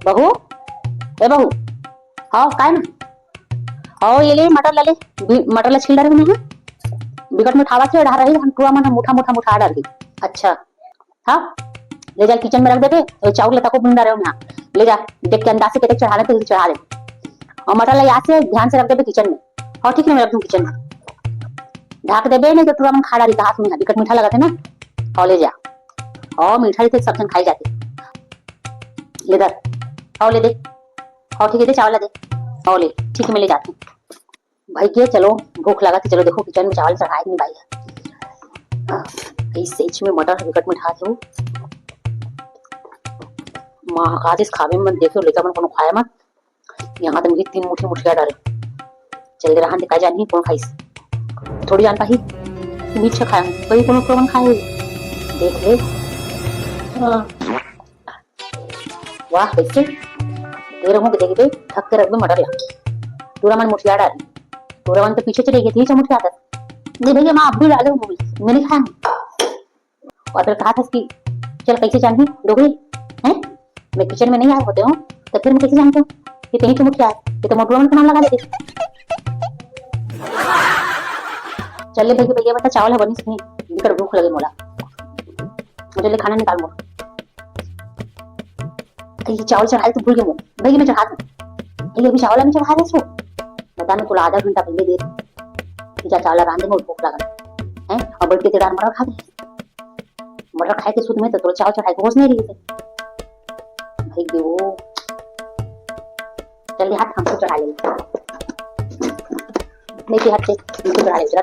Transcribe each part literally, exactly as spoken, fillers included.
बहू, ए बहू, हव, काय ना? हव, ये ले मटर ला ले, बी-, मटर ला छील डारे हूँ मैं। बिकट मिठावत हे, डहर रही, हम टूरा मन ह मुठा, मुठा, मुठा डारही। अच्छा, हाँ, ले जा किचन में रख देबे। अउ चाउर ला तको बुन डारे हूँ मैं, ले जा, देख के अंदाज से कतेक चढ़ाना हे, तेला चढ़ा दे। अउ मटर ला याद से ध्यान से रख देबे किचन में। हाँ, ठीक है, मैं रख दूँ किचन में। ढाक देबे, नहीं तो टूरा मन खा डारी, कहा सुनी, बिकट मीठा लगत हे ना। हव, ले जा। हव, मीठा रहिथे, सब झन खाई जाथे। ले धर। हव, ले दे। हव, ठीक है, दे चावल ला दे। हव, ले, ठीक है, मैं ले जाती हूँ। भाई के, चलो, भूख लगा थे, चलो देखो किचन में चावल चढ़ाए कि नहीं भाई। हाँ, इस सेज में मटर बिकट मिठाथे। माँ का जिस खावे में देखो, लइका मन कोनो खाए मत। यहाँ तो मुझे तीन मुट्ठी मुठिया डारे। चल दे रहा, काय जानी कौन खाइस। थोड़ी जान पाही। मीठ से खाया हूँ, कहीं कोनो कौन खाए हुई। देख ले। हाँ। वाह, कैसे? दे रहूं कि देखबे, ढक के रखबे मटर ला। टूरा मन मुठिया डारी। टूरा मन तो पीछे चले गए थे, मुठिया कर। नहीं भैया, माँ, अब भी डाले हूँ, मैं नहीं खाया हूँ। अउ फेर कहा था कि चल, कैसे जानही डोकरी, हैं? मैं किचन में नहीं आए होते हूँ, तो फिर मैं कैसे जानता हूँ कि तेही तो मुखिया है? ये तो मोटुआ मन के नाम लगा देते। चल ले भैया, भैया, बेटा, चावल ह बनिस नहीं, इकर भूख लगे मोला, मुझे ले खाना निकाल मोर। ये चावल चढ़ाए तो भूल गए मोर, भैया, मैं चढ़ा दूँ। ये अभी चावल नहीं चढ़ा रहे सो, बता, मैं तोला आधा घंटा पहले दे, जा चावल रांधे, मोर भूख लगा है, और बैठ के तेरा मटर खा दे। मटर खाए के सुध में तो तोला चावल चढ़ाए के होश नहीं रही थे। भाई देवो, जल्दी हाथ हमको चढ़ा ले। नहीं तो हाथ से हमको चढ़ा ले जरा।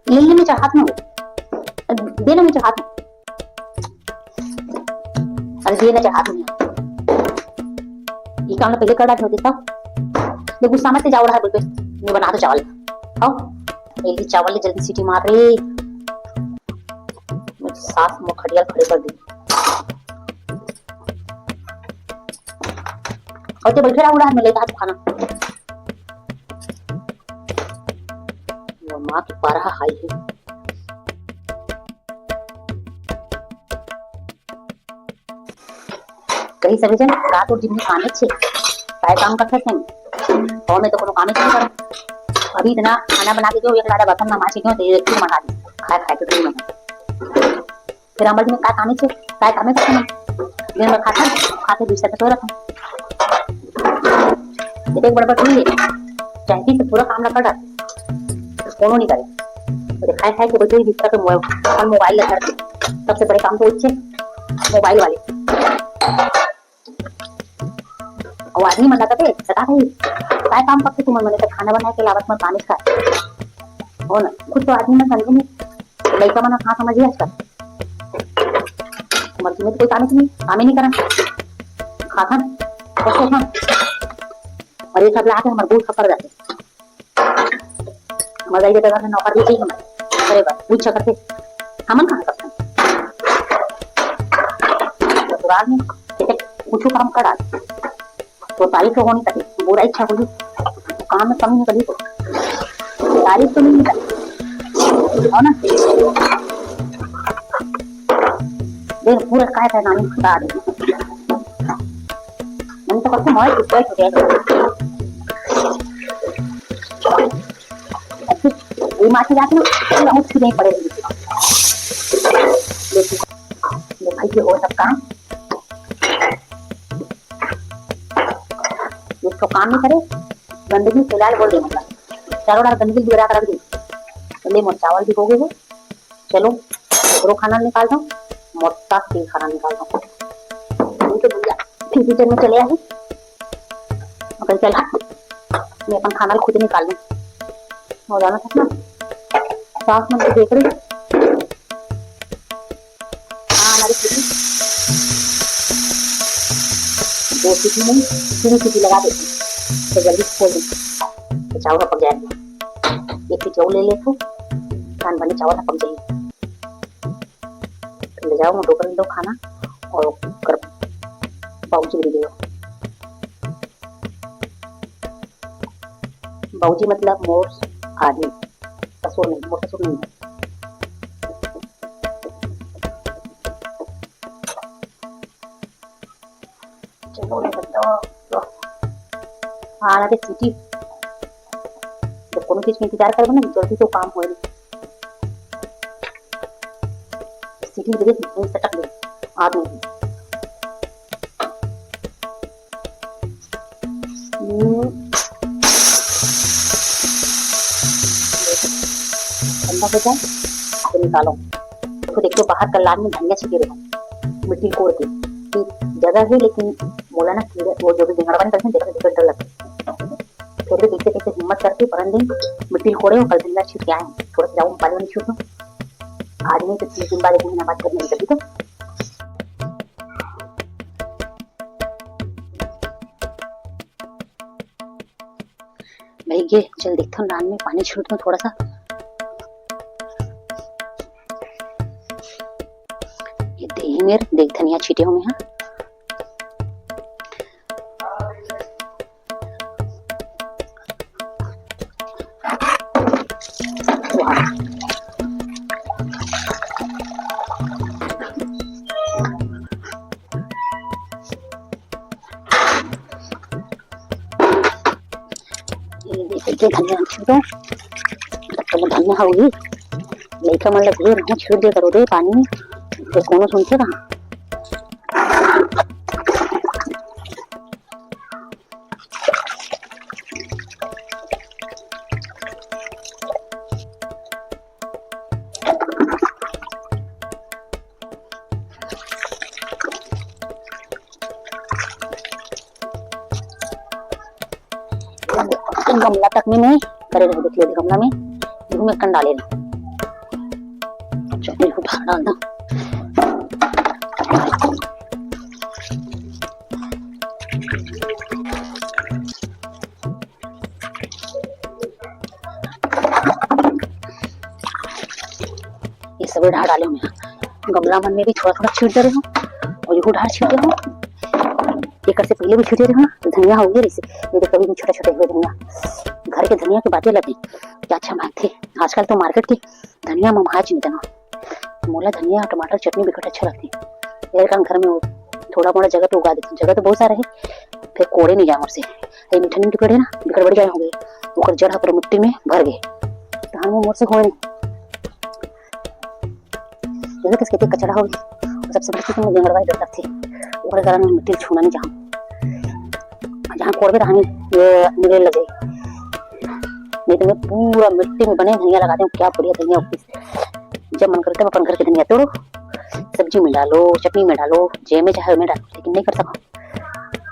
ले ले, मैं चढ़ात हूँ। दे ना, मैं चढ़ात हूँ। अरे दे ना, चढ़ात हूँ। ये काम ना पहले कर डाल देता। ले गुस्सा मत जाओ रहा बोल पे। मैं बना दो चावल। आओ। जल्दी चावल ले, जल्दी सीटी मार रे। मेरी सास मोर खटिया खड़े कर दी। और तो बैठे रहा, उड़ा में लेता हाथ खाना। वो माँ की पारा हाई है। कहीं सभी जन रात और दिन में कामे छे, काय काम करते हैं? और मैं तो कोनो कामे नहीं करूँ। अभी इतना खाना बना के दो, एक लाड़ा बर्तन ना मांजे क्यों, तो ये क्यों मंगा दी? खाए खाए के दिन में। फिर अमर जी में काय कामे छे, काय कामे करते हैं? दिन भर खाता, खाते दूसरे पे सो रहता। एक बड़बड़ सुन ले, चाहती तो पूरा काम ना कर डाल, कोनो नहीं करे। अरे खाए खाए के बजे बिस्तर पे मोबाइल, अपन मोबाइल लगा के, सबसे बड़े काम तो उच्छे मोबाइल वाले। और आदमी मन लगते, बता भाई, काय काम करते तुम मन, तो खाना बनाए के अलावा तुम्हारे काम इसका हो ना, खुद तो आदमी मन समझे नहीं, लड़का मन कहाँ समझिए आजकल। मर्जी में तो कोई काम ही नहीं, काम ही नहीं करा, खाता ना, बस सोचना। और ये सब ला के हमारे गोल खपर जाते। मजा ही बेटा, नौकर भी चाहिए हमारे। अरे बस, पूछ सकते। हमन कहाँ करते हैं? ससुराल में, ठीक है, कुछ काम कर डाल। तो तारीफ तो होनी चाहिए, बुरा इच्छा होगी। काम में कमी निकली तो। तारीफ तो नहीं निकली। हो ना? देख, पूरा काय का नानी बता दे। मैंने तो कहा, "तुम्हारे ऊपर हो गया।" अच्छा, ये माँ की जाती ना, ये बहुत सी नहीं पड़ेगी। देखो, ये भाई के और सब काम, ये तो काम नहीं करे, गंदगी फिलहाल बोल दे, मतलब, चारों ओर गंदगी बिगड़ा कर रख दी। तो ले, मोर चावल भी हो गए हैं। चलो, ओकरो खाना निकाल दो, मोटा के खाना निकाल दो। नहीं तो भैया फिर किचन में चले आए। मगर चल हट, मैं अपन खाना खुद निकाल लूँ। हो जाना था ना, सास मन को देख रही। हाँ, हमारी खुद दो सीटी नहीं, तीन सीटी लगा देती, तो जल्दी खोल देती, तो चावल पक जाएगा। एक सीटी और ले लेते, खान बने चावल पक जाएगी। ले जाओ, मैं डोकर दो खाना और कर बाबूजी दे दो। बाबूजी मतलब मोर आदमी, ससुर नहीं, मोर ससुर नहीं है। चलो, ये बंदा, लो। हाँ, आगे सीटी। जब कोनो चीज के इंतजार करबे ना, जल्दी तो काम होए। सीटी दे दे, सटक दे। आग नहीं। हम्म। ठंडा हो जाए, फिर निकालो। तो देखियो, बाहर कल्लान में धनिया छिटे रहे, मिट्टी कोड़ के। ठीक जगह है, लेकिन मोला ना कीड़ा, वो जो भी गेंगड़वा निकलते हैं, देख के डर लगता है। फिर भी देखते देखते हिम्मत करके परन दिन मिट्टी कोड़े और कल धनिया छिट के आए। थोड़ा सा जाऊँ, पानी वानी छीट लूँ। आज नहीं तो तीन दिन बाद, एक महीना बाद करने निकली तो। भाई, ये चल देखता हूँ, रान में पानी छीट दूँ थोड़ा सा। ये दे ही मेर, देख धनिया छीटे हूँ मैं, हाँ। ये देखो, ये धनिया छीटो, तब तक धनिया होगी। लइका मन लगे रहना, छीट दे करो रे पानी, फिर कोनो सुनते कहाँ। गमला तक में नहीं करे रहे, देख ले गमला में, इहू में कन डाले रहे। चलो, इहू उठा डालना। ये सब डाल डाले हूँ मैं। गमला मन में भी थोड़ा थोड़ा छीट दे रहे हूँ और ये डाल छीटे हूँ। एकर से पहले भी छीटे रहे हूँ, धनिया हो गया। इसे ये तो कभी भी छोटा छोटा हुए धनिया, घर के धनिया की बातें अलग है, क्या अच्छा मांगते। आजकल तो मार्केट की धनिया में भाज नहीं देना। मोला धनिया टमाटर चटनी बिकट अच्छा लगथे। एकर कारण घर में वो थोड़ा मोड़ा जगह पे उगा देथे, जगह तो बहुत सारा है, फिर कोड़े नहीं जाए मोर से। ये मीठा नीम के पेड़ है ना, बिकट बड़ी जाए हो गई, ओकर जड़ ह पूरा मिट्टी में भर गए, तहान वो मोर से होए नहीं। जगह तो कचरा हो गई, सबसे बड़ी चीज में गेंगड़वा डर लगथे, ओकर कारण मैं मिट्टी छूना नहीं चाहूँ। जहाँ कोड़बे तहाँ ये निकले लगे, नहीं तो मैं पूरा मिट्टी में बने धनिया लगा दूँ। क्या बढ़िया धनिया उगती। जब मन करे तब अपन घर के धनिया तोड़ो, सब्जी में डालो, चटनी में डालो, जे में चाहे में डालो, लेकिन नहीं कर सको।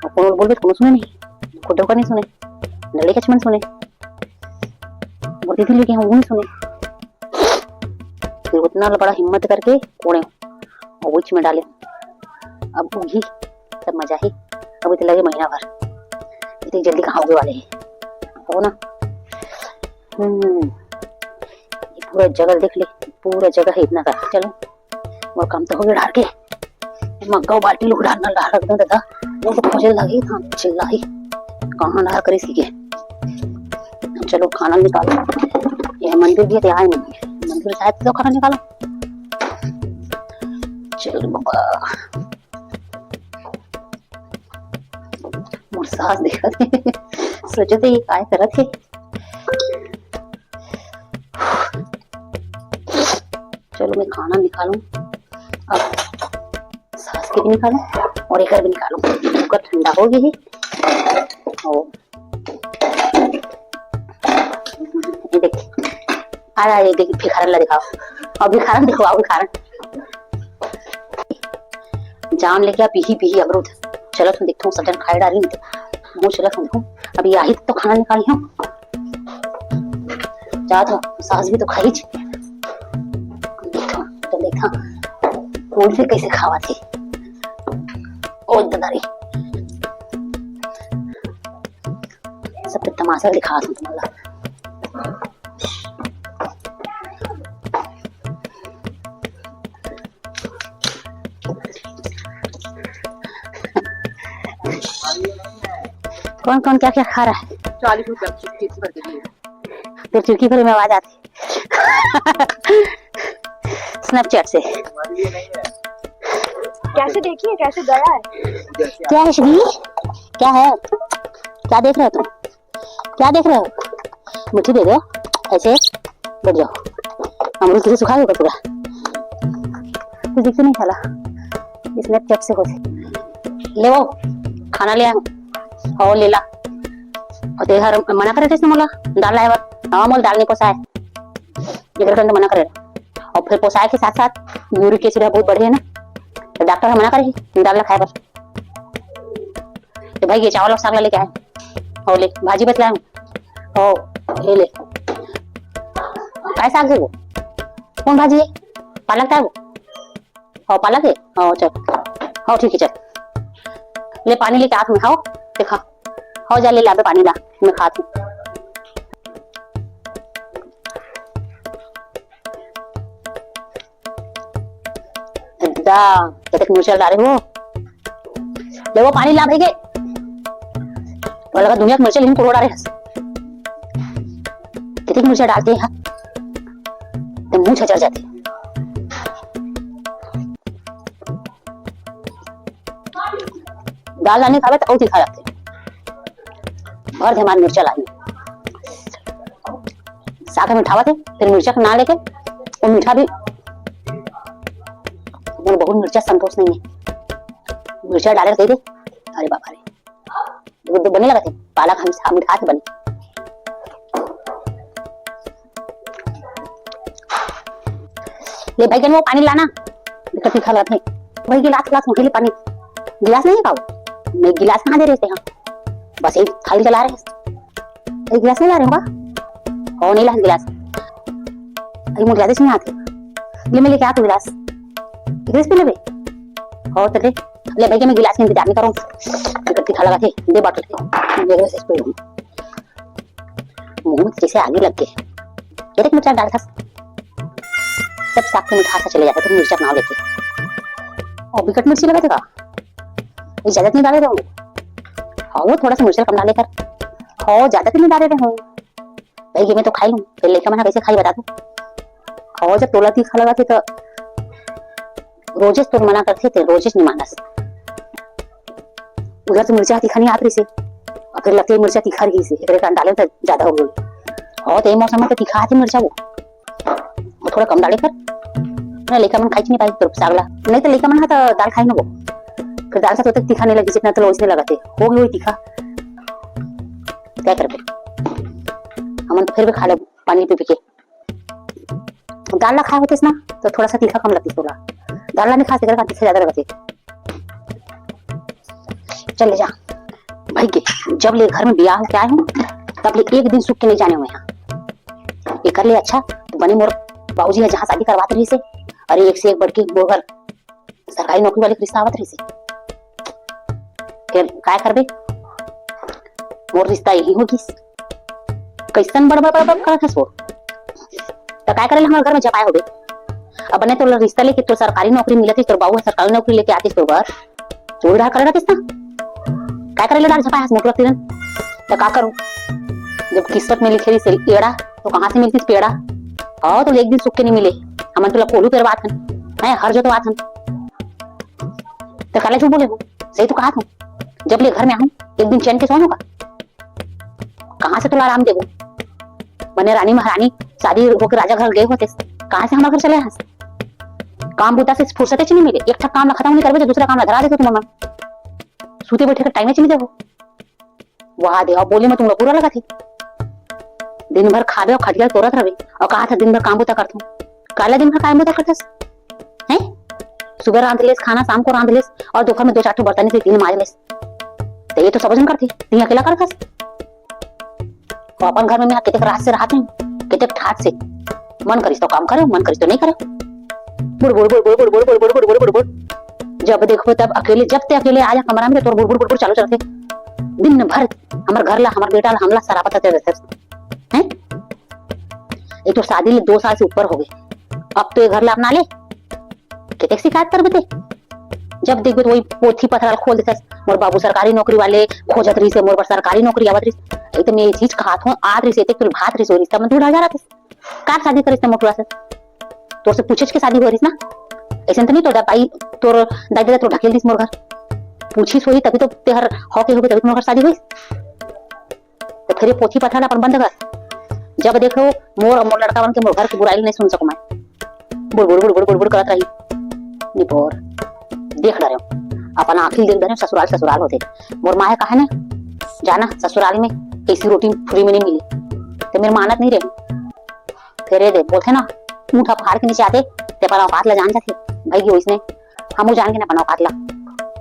और कोनो बोलबे तो कोनो सुने नहीं, खुद का नहीं सुने, लड़े के मन सुने, और दीदी लेके हम वो नहीं सुने। फिर उतना बड़ा हिम्मत करके कोड़े और बीच में डाले, अब उगी तब मजा ही। अभी तो लगे महीना भर, इतनी जल्दी कहाँ उगे वाले हैं, हो ना। हम्म, ये पूरा जगह देख ले, पूरा जगह है इतना का। चलो, मोर काम तो हो गया डार के। मग्गा बाल्टी लोग डालना डार रख दो दादा, वो तो खोजे लगी था चिल्लाई, कहाँ डार करी सीखे। चलो, खाना निकालो, ये मंदिर भी तो आए नहीं, मंदिर शायद तो खाना निकालो। चल बाबा, मोर सास देखत हे। सोचत हे ये काय करत हे। चलो मैं खाना निकालूं, अब सास के भी निकालूं और एकर भी निकालूं। कुकर ठंडा हो गई है। और ये देखिए, आ रहा है, ये देखिए, भिखारन ला दिखाओ। अब भिखारन देखो, आओ भिखारन। जाम लेके आ, पीही, पीही अमरूद। चलत हूँ, देखता हूँ, सब जन खाए डारी नहीं तो। मुँह चलत हूँ, देखूँ। अभी आही तो खाना निकाली हूँ। जात हूँ, सास भी तो खाई। देखा, तो देखा, कौन से कैसे खावा थे। ओ दादा रे। सब पे तमाशा दिखा दूँ तुम्हारा। कौन कौन क्या क्या खा रहा है? चालीस रुपया की चिप्स भर के दिए। फिर खिड़की खोले में आवाज आती। स्नैपचैट से। कैसे देखिए कैसे गया है। क्या है श्री? क्या है? क्या देख रहे हो तुम? क्या देख रहे हो? मिट्टी दे दो। ऐसे बैठ जाओ। अमरूद किसी सुखा गया पूरा। कुछ दिखते नहीं साला। इसने चट से होते। ले वो खाना ले आ। और ले ला। और ते हर मना करे थे मोला दाल लाए बर। हाँ, मोला दाल नहीं पोसाए। एकर कारण मना करे। और फिर पोसाए के साथ साथ यूरिक एसिड बहुत बढ़े है ना, तो डॉक्टर ह मना करे दाल ला खाए बर। तो भाई ये चावल और साग ला लेके आए। और ले भाजी बतलाए। और ये ले। काय साग है वो? कौन भाजी है? पालक है वो? हाँ, पालक है। हाँ, चल। हाँ, ठीक है, चल। ले पानी लेके आत में, हाँ, देखा। हाँ, जा ले लाबे पानी ला, मैं खात हूँ। दा, कतेक मिर्चा डाले हो? ले वो पानी ला भाई के। वो लगा दुनिया के मिर्चा लेकिन कोड़ो डाले हस। कतेक मिर्चा डालते हैं? तो मुंह छचर जाते। दाल ला नहीं खावे तो और तीखा लगथे। भर धमार मिर्चा लाही। साग में मिठावत है, फिर मिर्चा के ना लेके वो मीठा भी। मोर बहुत मिर्चा संतोष नहीं है। मिर्चा डाले कह दे। अरे बाबा रे, वो तो बने लगा थे पालक, हम हम खा के बने। ले भाई, वो पानी लाना। देखो, तीखा लगा थे। भाई, गिलास, गिलास, वहीं ले पानी। गिलास नहीं है का वो? नहीं, गिलास कहाँ दे रहे थे हम? बस एक थाली तो ला रहे हैं। एक गिलास नहीं ला रहे हो का? और नहीं ला गिलास। अरे, मुझे गिलास नहीं आते। ले, मैं लेके आ तू गिलास। एक गिलास पी ले बे। और तो ले, ले भाई, के मैं गिलास के इंतजार नहीं करूँ। तीखा लगा थे, दे बॉटल के। दे गिलास पी लूँ। मुंह में जैसे आगे लग गए। ये देख, मिर्चा डाल था। सब साग के मिठास चले जाते, तो मिर्चा ना लेके। और बिकट मिर्ची लगा थे का? ये ज्यादा नहीं डाले रहूंगे। हाँ, वो थोड़ा सा मिर्चा कम डाले कर। हाँ, ज्यादा तो नहीं डाले रहूंगे। भाई, ये मैं तो खाई लूँ, फिर लेकर मना कैसे खाई बता तू। हाँ, जब तोला तीखा लगा थे तो रोजेस तो मना करते थे, रोजेस नहीं मानस। उधर से मिर्चा तीखा नहीं आत रही से, और फिर लगते ही मिर्चा तीखा रही से, एकरे कारण डाले तो ज्यादा हो गई। और तो ये मौसम में तो तीखा आती मिर्चा वो, वो थोड़ा कम डाले कर। ना लेकर मन खाई नहीं पाई तो सागला, नहीं तो लेकर मन हा तो दाल खाई ना वो। फिर दाल सा तो तीखा नहीं लगी जितना तो इसने लगा थे, हो गई वही तीखा। क्या कर, हमन तो फिर भी खा ले पानी पी पी के। दाल ला खाए होतेस ना, तो थोड़ा सा तीखा कम लगती तोला। दाल ला नहीं खा सके, तीखा ज्यादा लगती। चल ले जा भाई के, जब ले घर में बियाह होके आए हूँ, तब ले एक दिन सुख के नहीं जाने हुए हैं। एकर ले अच्छा तो बने मोर बाबूजी ने जहाँ शादी करवात रही से, अरे एक से एक बढ़ के मोर घर सरकारी नौकरी वाले के रिश्ता आवत रहिसे। के काय करबे? मोर रिश्ता यही हो गिस। कैसन बड़ बड़ बड़ बड़ करत हस वो? त काय करे ले हमर घर में जपाए होबे? अब ने तोर रिश्ता लेके तोर सरकारी नौकरी मिलत ही, तोर बाबू ह सरकारी नौकरी लेके आतिस तोर घर, चोरी डार करे रहतिस ना। काय करे ले डार जपाए हस मोटुआ तिरन? त का करूं? जब किस्मत में लिखे रहिसे एड़ा, तो कहाँ से मिलतिस पेड़ा? आओ तो एक दिन सुख के नहीं मिले, हमन तोला कोलू पेरवात हन, हैं, हर जोतवात हन। तो काला झूठ बोले हो, सही तो कहा था। जब ले घर में आहूं, एक दिन चैन के सोए होगा? कहाँ से तोला आराम देबो? बने रानी महारानी शादी होके राजा घर गए होते, कहाँ से हमारे घर चले यहाँ से? काम बूता से फुर्सत ही नहीं मिले, एक ठक काम ला खत्म नहीं करबे तो दूसरा काम ला धरा देते तुम मन। सूते बैठे का टाइम ही नहीं देबो। वाह दे, अब बोली में तुम लोग बुरा लगा थे। दिन भर खाबे और खटिया तोरत रहे और कहा था दिन भर काम बूता करत हूँ। काला दिन भर काम बूता करतस? हैं? सुबह रांध लेस खाना, शाम को रांध लेस और दोपहर में दो चार ठो बर्तन से तीन माज लेस। तो ये तो सब जन करती, तीन अकेला करतस। तो अपन घर में मैं कितने रात से रहते हैं, कितने ठाट से। मन करिस तो काम करे, मन करिस तो नहीं करे। बुड़ बुड़ बुड़ बुड़ बुड़ बुड़ बुड़ बुड़ बुड़ बुड़ बुड़ बुड़। जब देखो तब अकेले, जब ते अकेले आ जा कमरा में तो तोर बुड़ बुड़ बुड़ बुड़ चालू चलते। दिन भर हमर घर ला, हमर बेटा ला, हमला सरापत रहते हैं। एक तो शादी ले दो साल से ऊपर हो गए, अब तो ये घर ला अपना ले, कितने शिकायत कर बते। जब देखबे तो वही पोथी पथराल खोल देते, मोर बाबू सरकारी नौकरी वाले खोजत रही से, मोर पर सरकारी नौकरी आवत रही। एक तो मैं ये चीज कहा था, आत रही से, एक तो भात रही से, रिश्ता में दूर आ जा रहा था। कार शादी करिस ना मोटुआ से? तोर से पूछे के शादी हो रही ना? अइसन तो नहीं तो दाई, तोर दाई ददा तोर ढकेल दिस मोर घर। पूछिस होही तभी तो तेहर हव के होगे, तभी तो मोर घर शादी होइस। तो फिर ये पोथी पठन अपन बंद कर। जब देखो मोर, मोर लड़का मन के मोर घर के बुराई नहीं सुन सकूं मैं। बुड़ बुड़ बुड़ बुड़ बुड़ बुड़ करत रही। निपोर। देख डरेंव, अपन आँखी देख डरेंव, ससुराल ससुराल होथे। मोर माँ हे कहा ना, जाना ससुराल में कइसी रोटी free में नहीं मिली। तो मेर मानत नहीं रहे। फिर ये दे बोलथे ना, ऊँट ह पहाड़ के नीचे आथे, ते अपन औकात ला जान जाथे। भाई की वइसने हमू जान के ना अपन औकात ला।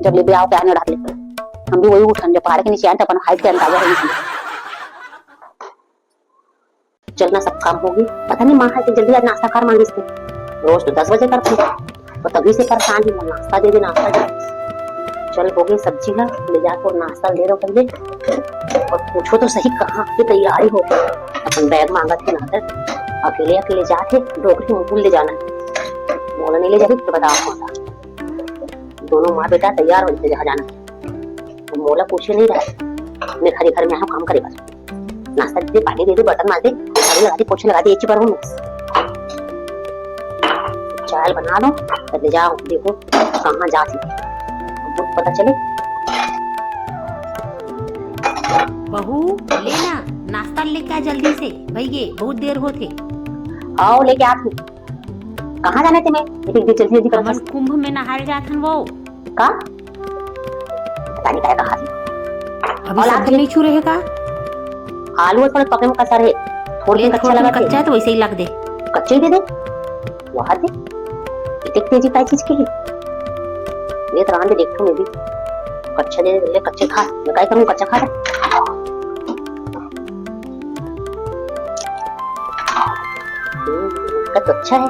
जब ले ब्याह के आने डाले, हम भी वही ऊँट हन जो पहाड़ के नीचे आए तो अपन height के अंदाजा होही। चल ना, सब काम होगे। पता नहीं माँ हा इतनी जल्दी आज नाश्ता काबर मांगिस ते। रोज तो दस बजे करथे, तो तभी से परेशान हे, नाश्ता दे दे, नाश्ता दे। चल होगे सब्जी हा, ले जा तो नाश्ता दे दो पहले। और पूछो तो सही कहाँ की तैयारी होगे। अपन bag मांगत हे ना, अकेले अकेले जात हे, डोकरी मुकुल ले जाना हे। मोला नहीं ले जाही तो बताओ कौन सा। दोनों माँ बेटा तैयार होइस जहाँ जाना हे। मोला पूछे नहीं रहा, मैं खाली घर में आया हूँ काम करे बर। नाश्ता दे दे, पानी दे दे, बर्तन मांज दे, झाड़ू लगा दे, पोछा लगा दे, एक ही बार हूँ। चाय बना लो, तब ले जाओ, देखो कहाँ जात हे, पता चले। बहू, ले ना, नाश्ता लेके आ जल्दी से, भइगे बहुत देर होत हे। आओ, लेके आत हूँ। कहाँ जाना हे तुम्हें? एक, एक दिन जल्दी जल्दी करत हमन हस। कुंभ में नहाए जात हन वो। का? पता नहीं काय कहा थी। अभी और सब्जी आखिरी नहीं छू रहे का? आलू थोड़े पके में कसर हे, थोड़े ले, दिन कच्चा थोड़ा दिन लगा थे। कच्चा है तो वैसे ही लग दे। कच्चे ही दे दे। वहाँ दे। इतनी तेजी काय चीज की ही? ये तो रांधे देखो मैं भी। कच्चा दे दे, ले कच्चे खा। मैं काय करूँ कच्चा खा ले। हम्म, इसका तो अच्छा है।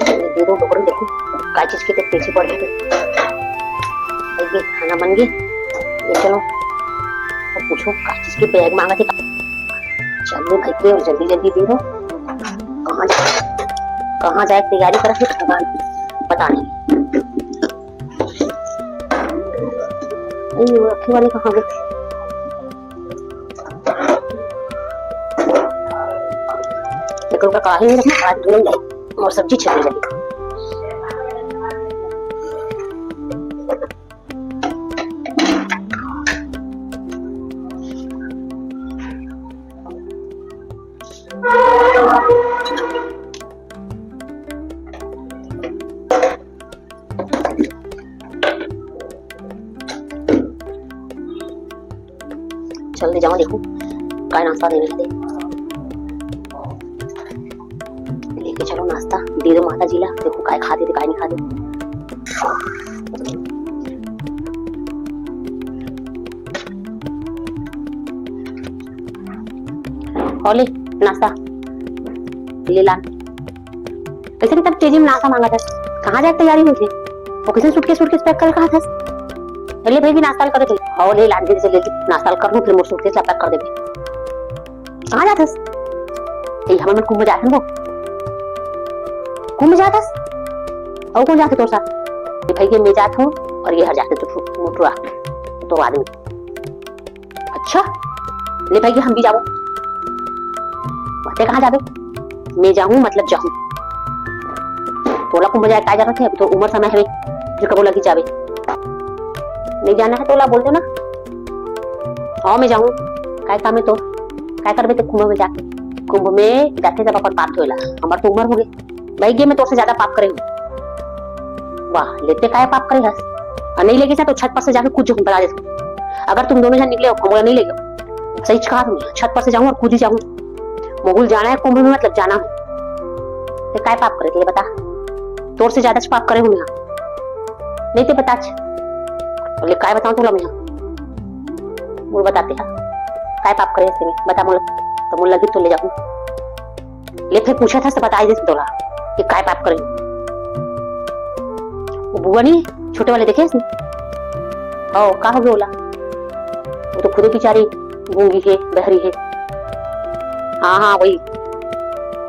दे दो डोकरी, देखो, का चीज के तो पीछे पड़ गए। ये खाना बन गए। ये चलो, अब पूछो, का चीज के bag मांगा थे? चलो भाई, के जल्दी जल्दी दे दो। कहाँ जा-, कहाँ जाए तैयारी करा फिर भगवान, पता नहीं। ये रखे वाले कहाँ गए? देखो, उनका कढ़ाई नहीं रखना, कढ़ाई धुल जाए और सब्जी छिल जाए। चल दे जाओ, देखो काय नाश्ता देने दे। लेके चलो नाश्ता, दे दो माता जी ला, देखो काय खा दे, काय नहीं खा दे। और ले नाश्ता, ले ला। कैसे भी तब तेजी में नाश्ता मांगा था, कहाँ जाए तैयारी होती? वो कैसे सूटकेस, सूटकेस pack कर कहा था? अरे भाई, भी नाश्ता कर दे। और ले ला, जल्दी से ले, नाश्ता कर लूँ, फिर मोर सूटकेस ला pack कर देबे। कहाँ जाथस? ए, हमन मन कुंभ जाथन वो। कुंभ जाथस? अउ कौन जाथे तोर साथ? ए भाई, ये मैं जात हूँ और ये हर जाथे तो मोटरा, तो आदमी। अच्छा, ले भाई, ये हम भी जाबो। ते कहाँ जाबे? मैं जाहूँ, मतलब जाहूँ। तोला कुंभ जाए काय जरूरत है? अभी तो उम्र समय हवे, जो कबो लगी जाबे। नहीं जाना है तोला बोल दे ना। हाँ, मैं जाहूँ। काय काम है तोर? काय करबे ते कुंभ में जाके? कुंभ में जाथे जब अपन पाप धोएला। हमर तो उम्र हो गई। भाई, ये मैं तोर से ज्यादा पाप करे हूँ। वाह, लेते काय पाप करे हस? और नहीं लेके जा तो छत पर से जाके कूद जाऊँ, बता देता हूँ। अगर तुम दोनों जन निकले हो, मोला नहीं लेके, सही कहा तुमने, छत पर से जाऊँ और कूद ही जाऊँ। मोगुल जाना है कुंभ में, मतलब जाना है। ते काय पाप करे थे, ये बता। तोर से ज्यादा पाप करे हूँ मैं। नहीं ते बता। बोले, काय बताऊँ तोला मैं? बोल, बताते हैं। काय पाप करे थे मैं? बता मोला। तो मोला लगी तो ले जाऊँ। ले फिर पूछा था, तो बता ही दे तोला कि काय पाप करे। वो बुआ नहीं, छोटे वाले देखे इसने? ओ, का हो गया ओला? वो तो खुदे बेचारी गूंगी है, बहरी है। हाँ, हाँ, वही,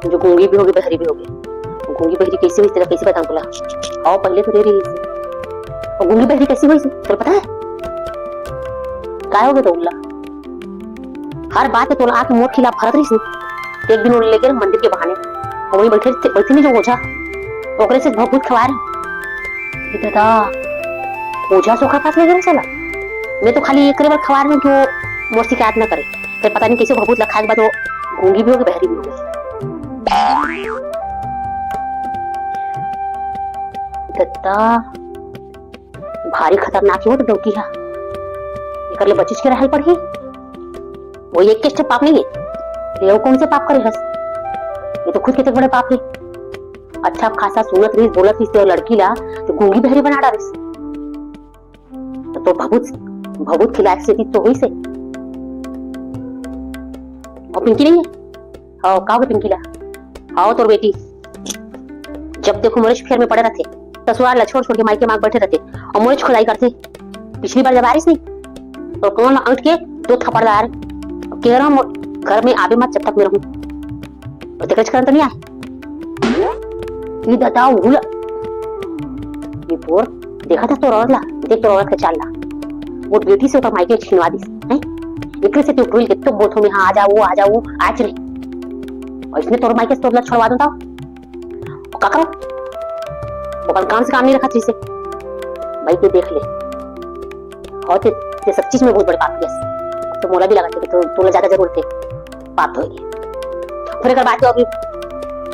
जो गूंगी भी होगी, बहरी भी होगी। वो गूंगी बहरी कैसे हुई, तेरा कैसे बताऊं बोला? आओ, पहले तो रे रही थी। वो गूंगी बहरी कैसी हुई थी, तेरे पता है? काय हो गया तो उल्ला? हर बात पे तोला आके मोर खिलाफ भरत रहिस। एक दिन ओला लेके मंदिर के बहाने, वहीं बैठे थे, बैठे नहीं जो ओझा, ओकरे से भभूत खवाए रहे। ए दादा, ओझा सोखा पास ले गे रहे साला। मैं तो खाली एकरे बर खवाए रहे हूँ कि वो मोर शिकायत न करे। फिर पता नहीं कैसे भभूत ला खाए के बाद वो गूंगी भी हो गई, बहरी भी हो गई। दत्ता, भारी खतरनाक हे वो तो डौकी हा। एकर ले बचिच के रहल पड़ही। वो एक के पाप नहीं है, ये वो कौन से पाप करे हस? ये तो खुद कितने बड़े पाप है। अच्छा खासा सुनत रहिस, बोलत रहिस, ते लड़की ला तो गूंगी बहरी बना डारिस। तो, तो भभूत, भभूत खिलाए से तो हुई से। और पिंकी नहीं है? हाँ, का हो पिंकी ला? हाँ, तोर बेटी जब देखो मोरेच फेर में पड़े रहते, ससुराल ला छोड़ छोड़ के मायके माग बैठे रहते और मोरेच खुदाई करते। पिछली बार जब आ रही नहीं, तो कौन अंट के दो थप्पड़ ला रहे, कह रहा हूँ, घर में आवे मत जब तक मैं रहूं। और तेकरे चक्कर में तो नहीं आए। ये बताओ भूल, ये पोर देखा था तोर औरत ला, देख तोर औरत के चाल ला। वो बेटी से ओकर मायके छिनवा दिस, हैं? एकरे से तू भूल के तो बोलथो मैं, हाँ, आ जाओ, आ जाओ, आज नहीं। और इसने तोर मायके से तोर ला छोड़वा दूं तो का करो? वो अपन काम से काम नहीं रखा तुझसे। भाई, तू देख ले। और ते, ते सब चीज में बहुत बड़े पापी है। तो मोला भी लगा कि तू, तोला ज्यादा जरूरत है पाप धोए के। फिर एकर बाद तो अभी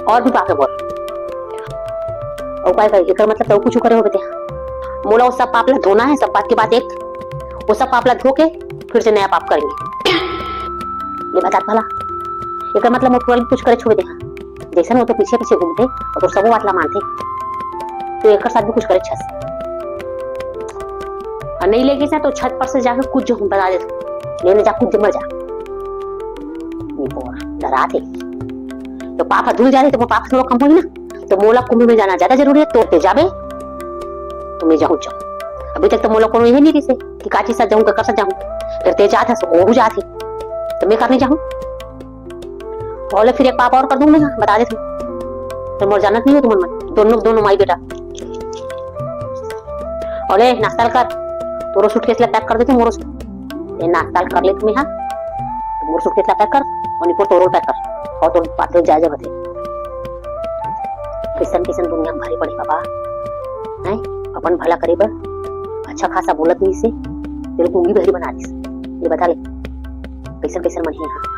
और भी पाप है बोल। और काय करे? एकर मतलब तो कुछ करे हो बेटे। मोला वो सब पाप ला धोना है, सब बात के बाद एक, वो सब पाप ला धो के फिर से नया पाप करेंगे। ले बता भला, एकर मतलब मोर टोला कुछ करे छोड़ दे। जैसन वो तो पीछे पीछे घूमते और तो सबो बात ला मानते, तो एकर साथ भी कुछ करे छस। और नहीं लेके जा तो छत पर से जाके कूद जो, बता दे। लेने जा, कूद मर जा। ये बोरा डरा थे तो पाप धुल जा रहे, तो वो पाप थोड़ा कम होई ना। तो मोला कुंभ में जाना ज्यादा जरूरी है, तो ते जाबे, तो मैं जाऊं, जाऊं। अभी तक तो मोला कोनो ये नहीं रिसे कि काची साथ जाऊं, ककर साथ जाऊं। फिर ते जात है, ओहू जात है, तो मैं करने जाऊं। बोले, फिर एक पाप और कर दूं मैं, हाँ, बता दे तू। तो मोर जानत नहीं हो तुमन मन, दोनों, दोनों माई बेटा। बोले, नाश्ता कर, तोरो सूटकेस ला पैक कर देते, मोरो सूट-, ये नाश्ता कर ले तुम्हें, हाँ, मोर सूटकेस ला पैक कर, और निपोर तोरो पैक कर, और तोर पात्र जाए जब थे। कैसन कैसन दुनिया में भारी पड़े बाबा, हैं? अपन भला करे बर अच्छा खासा बोलत नहीं से, तेरे को भी बहरी बना दिस। ये बता ले, कैसन कैसन मन है यहाँ।